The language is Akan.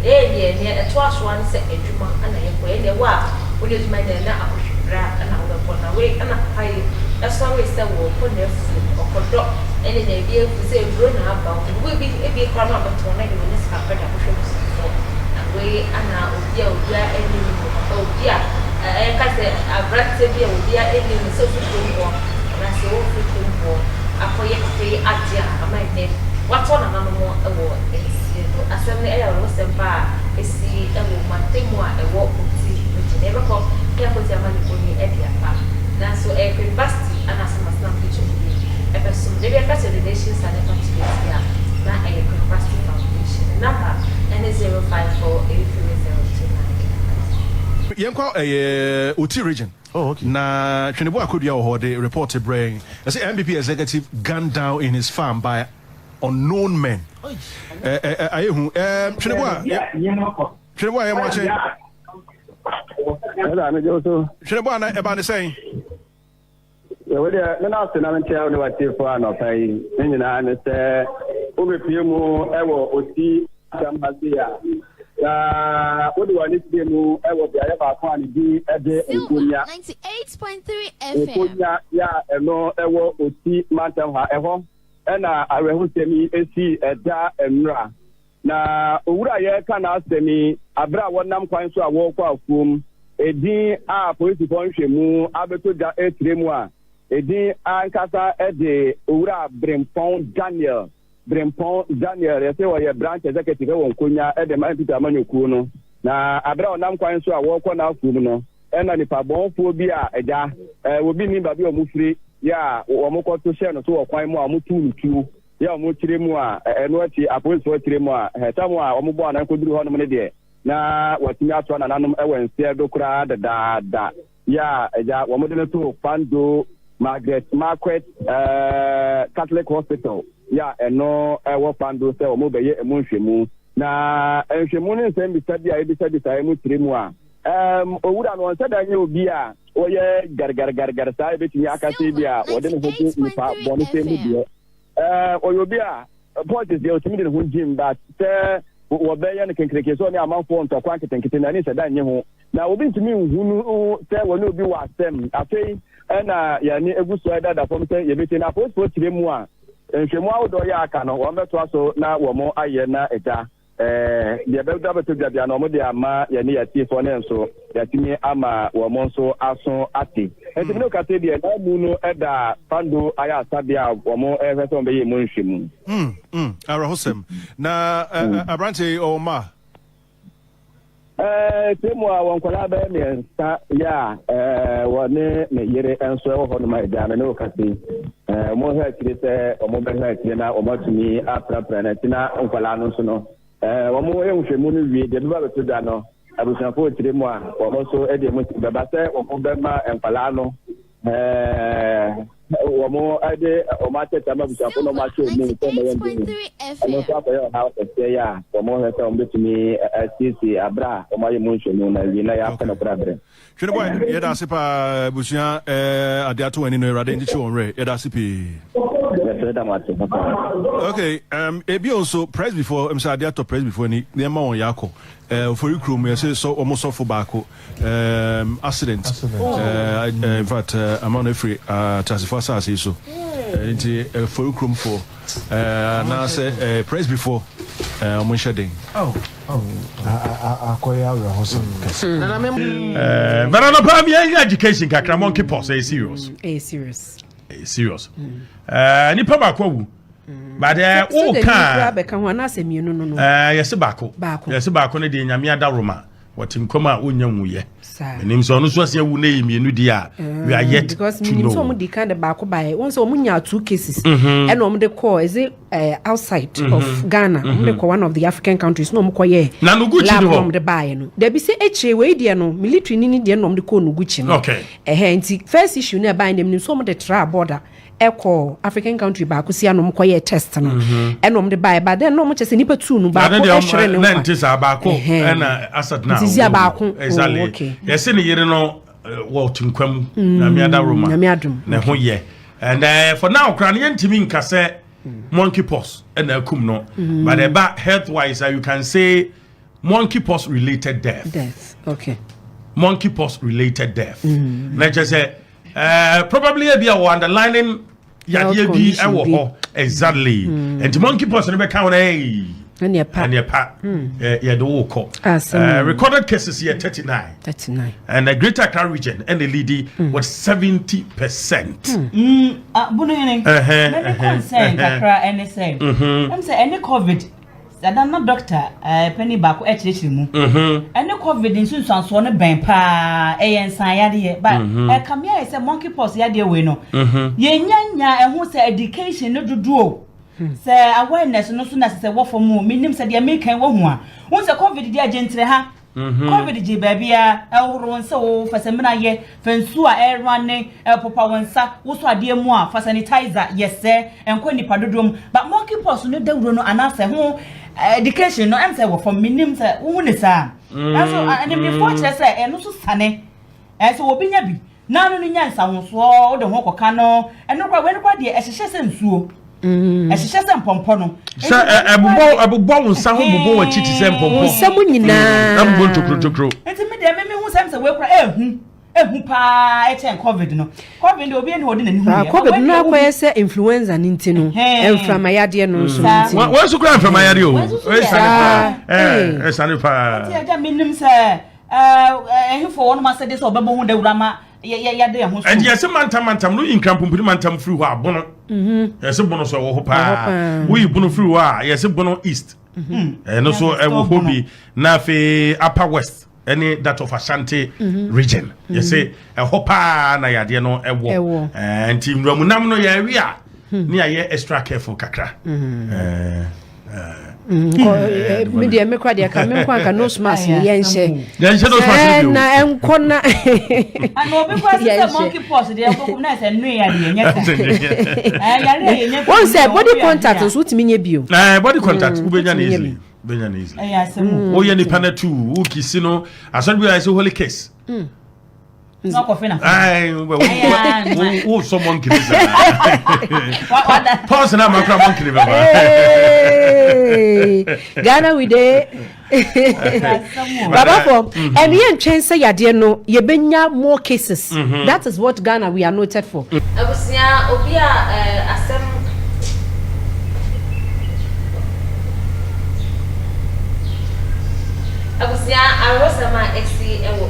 Yɛyɛ deɛ neɛ ɛtoa so ara ne sɛ adwuma na yɛkɔ. Yɛn deɛ wo a wonni adwuma deɛ na akɔhwibra na wobɛkɔ. Na wei na papa yi sɔree sɛ wɔrekɔ n'afuom, ɔkɔdɔ ne nea ebi afu sɛ aburo na aba, ɔkɔbubu ebi ebie koraa na wabɛtɔn na deɛ wanya sika pɛ de akɔhwɛ abusuafoɔ. Na wei na obi a obiara nnim no, papa obi a yɛka sɛ aberanteɛ bi a obiara nnim no sɛ ɔfiri kurom hɔ anaasɛ ɔmfiri kurom hɔ akɔyɛ papa yi adeɛ a ama nnɛ watɔ nananom wɔ nsie do. Asɛm no yɛ awerɛhosɛm paa a esi wɔ mantamu a ɛwɔ Oti Region. Yɛbɛkɔ na yɛakɔtie amanebɔ yi de aba. Nanso ɛyɛ Queen Vasti anaasɛ Masena Mpikyɛ mu bi bɛsom. Da bi yɛka sɛ donations are never too late yi a, na ɛyɛ Queen Vasti Foundation. Ne number ne 0548302985. Yɛnkɔ ɛyɛ Oti Region. Oh, okay. Na Tweneboa Akodua wɔ hɔ de report brɛ yɛn. Ɛsɛ NPP executive gunned down in his farm by unknown men. Ayɛ hu. Tweneboa, Tweneboa yɛ mo akye. Ɛna me gye so. Tweneboa na ɛba ne sɛn? Yɛwɔ deɛ me na ase na menkyɛ wo ne w'atiefoɔ anɔpa yi. Ne nyinaa ne sɛ wobɛpie mu wɔ Oti asɛm ha sei a, na wode w'ani kyerɛ mu wɔ beaeɛ baako a ne din de Nkonya. Nkonya yɛ a ɛno wɔ Oti mantam ha. Ɛhɔ ɛna awerɛhosɛm yi sii ɛda nnora. Na owura a yɛreka n'asɛm yi, bere a wɔnam kwan so a wɔrekɔ afuom, edin a polisifo nhwɛmu abɛtɔ dwa rekyerɛ mu a, edin ankasa de Owura Brempɔn Daniel. Brempɔn Daniel, yɛse ɔyɛ branch executive wɔ Nkonya de ma NPP amanyɔkuo no. Na bere a ɔnam kwan so a wɔrekɔ n'afuom no, ɛna nipa bɔnfoɔ bi a agya, obi nnim baabi a wɔfiri, yɛ a wɔkɔto hyɛɛ no so wɔ kwan mu a wɔtoo no tuo. Yɛ a wɔkyerɛ mu a, ɛno akyi apolisifoɔ kyerɛ mu a, tam a wɔbɔɔ anan kɔduruu hɔnom no deɛ, na wɔatumi atoa nananom wɔ nseɛ do koraa dedaada. Yɛ a agya wɔde no too Kpando Margaret Marquette Catholic Hospital yɛ a ɛno wɔ Kpando sɛ wɔrebɛyɛ emu nhwɛmu. Na nhwɛmu ne nsɛmmisa bi a yɛbisabisaeɛ mu kyerɛ mu a, owura no ɔnsɛ da nyɛ obi a ɔyɛ garigarigari saa a yɛbɛtumi aka sɛ bi a ɔde ne ho gye nnipa bɔnesɛm mu deɛ. Ɔyɛ obi a politics deɛ ɔtumi de ne ho gyim, but sɛ wɔbɛyɛ no kenkereke sɛ ɔne amanfoɔ ntɔkwa nketenkete na ne nhyɛ da nnye ho. Na obi ntumi nhunu sɛ wɔne obi wɔ asɛm. Afei ɛna yɛne egu so ɛdada fam sɛ yɛbɛtie. Na apolisifoɔ kyerɛ mu a, nhwɛmu ahodoɔ yɛ aka no, wɔn bɛtoa so na wɔn ayɛ na agya. Deɛ ɛbɛda bɛtɔ dwa biara no, wɔde ama yɛne yɛn atiefoɔ ne nso yɛatumi ama wɔn nso aso ate. Nti mene kasa deɛ na mu no da Pando ayɛ asabea a wɔn rehwɛ sɛ wɔbɛyɛ mu nhwɛmu. Awerɛhosɛm. Na aberante yi ɔwɔ mma? Ɛɛ mu a wɔn nkwadaa bɛyɛ mmiɛnsa yɛ a ɛɛ wɔne ne yere nso wɔ hɔnom a agya me ne wo kasa yi. Ɛɛ wɔhwɛ akyire sɛ wɔbɛhwɛ akyire na wɔatumi aprapra no akyi na nkwadaa no nso no ɛɛ wɔn nhwɛmu no wie deɛ ɛbɛba bɛto dwa no abusuafoɔ kyerɛ mu a wɔn nso de wɔn ti bɛba sɛ wɔn bɛma nkwadaa no ɛɛ wɔn de wɔn akyɛkyɛ ama abusuafoɔ na wɔn ahyɛ wɔn mu sɛ wɔn bɛyɛ ndwom ɛno nso akɔyɛ ɔhaw kɛseɛ yɛ a wɔn hwɛ sɛ wɔn bɛtumi asiesie abere a wɔn ayɛ mu nhwɛmu na awie na yɛapɛ no koraa berɛ. Twene boy, yɛda ase paa abusua eh, ade ato wɔn ani no Awurade nkyekye wɔn werɛ. Yɛda ase pii. Yɛsrɛ da mo ase papa. Okay, ebio nso Presbyfoɔ sɛ ade atɔ Presbyfoɔ ani na ɛma wɔn yɛ akɔ. Ofori kurom yɛsɛ sɔ wɔn sɔfo baako accident. In fact, ama no afiri ateasefoɔ asase yi so. Nti Ofori kuromfoɔ anaasɛ Presbyfoɔ wɔn nhyɛ den. Akɔyɛ awerɛhosɛm kɛse. But anɔpa mi yɛn education kakra, monkey pox ɛyɛ serious. Ɛyɛ serious. Ɛyɛ serious. Nipa baako awu. But wo kan. Bɛka ho anaasɛ mmienu no? Yɛsi baako. Baako. Yɛsi baako no deɛ, Nyame adaworoma, wɔte nkɔm a wonya nwuyɛ. Menim sɛ ɔno nso ase awu na ɛyɛ mmienu deɛ a, we are yet because to menim know. sɛ ɔmo di kan de baako baeɛ, wɔn sɛ ɔmo nya two cases ɛna ɔmo de kɔɔ, is it outside of Ghana, ɔmo de kɔ one of the African countries na ɔmo kɔ yɛ Na Noguchi lab ni na hɔ. Ɔmo de baeɛ no dabi sɛ ekyire wei deɛ no, military ni ni deɛ na ɔmo de kɔɔ Noguchi no. Ɛhɛ, nti first issue no ɛbaeɛ no, menim sɛ ɔmo de tra border ɛkɔ African country baako si ano, ɔmo kɔ yɛ test no ɛna ɔmo de baeɛ, but then na ɔmo kyɛ sɛ nipa two no Na baako ne deɛ ɛhwere ne na nkwa. nte saa, baako ɛna asat na Nti sia baako. Exactly. Oh, okay. Yɛsɛ ne yere no wɔ te nkwa mu, Nyame adaworoma. Nyame adom. Ne ho yɛ, and for now koraa no yɛntumi nka sɛ monkey pox ɛna akum no, but ɛba health wise you can say Monkeypox related death. Death, okay. Monkeypox related death. Na kyerɛ sɛ probably ebi a wɔ underlining yadeɛ bi ɛwɔ hɔ, exactly. Nti monkeypox no bɛka wɔn ɛyi. Ɛne ɛpa. Ɛne ɛpa. Yɛde wo kɔ. Recorded cases yɛ 39. 39. And the Greater Accra Region ɛna lead with 70%. Bunu hene, mɛmi concern kakra ɛne sɛ, ɛm sɛ ɛne COVID dada na doctor panyin baako ɛkyerɛkyerɛ mu. Ɛne COVID nsunsuansoɔ no bɛn paa, ɛyɛ nsan yadeɛ ba ɛkame ayɛ sɛ monkeypox yadeɛ wei no, yɛnya nya ɛho sɛ education no dodoɔ sɛ awareness no so na sɛ wɔ fam o. Menim sɛ deɛ meka wɔ ho a wɔn sɛ COVID deɛ agye ntere ha. COVID gye baabi a ɛhoro wɔn nsa o, fa samina yɛ, fa nsuo a ɛrua ne ɛpopa wɔn nsa, wosɔ adeɛ mu a, fa sanitizer yɛ, sɛ ɛnkɔ nipa dodoɔ mu. But monkeypox no dawuro no anaasɛ ho education no, ɛm sɛ wɔ fam. Menim sɛ wohu ne saa, nanso animdefoɔ kyerɛ sɛ ɛno nso sane ɛsɛ obi nya bi naanu no nya nsahosoɔ wode ho kɔka no. Ɛno kora, wei no kora deɛ, ɛhyehyɛ sɛ nsuo, ɛhyehyɛ sɛ mpɔmpɔ no. Sɛ ɛbobɔ ɛbobɔ wo nsa ho, bobɔ w'akyi te sɛ mpɔmpɔ. Wo nsa mu nyinaa. Ɛbobɔ ntokuro. Nti mi deɛ, mi hu sɛm sɛ wei kora ehu ehu paa ɛkyɛn COVID no. COVID deɛ, obi ɛni hɔ de n'ani hu yɛ. COVID no akɔyɛ sɛ influenza ne nti no, mframayadeɛ no nso no nti. Wɔn nso kura mframayadeɛ o, ɛsane paa, ɛsane paa. Nti ɛgya mi nim sɛ ɛhefo wɔn asɛde sɛ ɔbɛbɔ ho dawura ma yɛ yɛde ɛho so. Ɛnti yɛsɛ mantam mantam no, yi Nkrampompini mantam firi hɔ a, Bono, yɛsɛ Bono so ɛwɔ hɔ paa. Woyi Bono firi hɔ a, yɛsɛ Bono East ɛno so ɛwɔ hɔ bi, na afei Upper West ɛne that of Ashanti Region, yɛsɛ ɛhɔ paa na yadeɛ no ɛwɔ. Nti nwuramunam no yɛawi a, ne yɛayɛ extra careful kakra. Me deɛ, me kora deɛ, ka me nkɔ anka nose mask ni yɛnhyɛ. Yɛnhyɛ nose mask ni. Na ɛnkɔ na. Ana obi kora sɛ monkey pox deɛ, ɛkɔkɔ na sɛ nnue yadeɛ nyɛ sa yare a yɛnyɛ. Wɔn sɛ body contact nso wotumi nye bio. Ɛɛ, body contact wobɛnya no easily, wobɛnya no easily. Ɛyɛ asɛm o. Woyɛ nipa na tu wokisi no asɔre bi a yɛsɛ holy kiss. Na ɔkɔfe na. Wo sɔ monkey ni saa pɔs na amakora monkey ni bɛba. Ghana we dey baba fɔ ɛnu yɛ nkyɛn sɛ yadeɛ no yɛbɛnya more cases. That is what Ghana we are noted for. Abusua, obi a asɛm abusua, awerɛsɛm a ɛsi ɛwɔ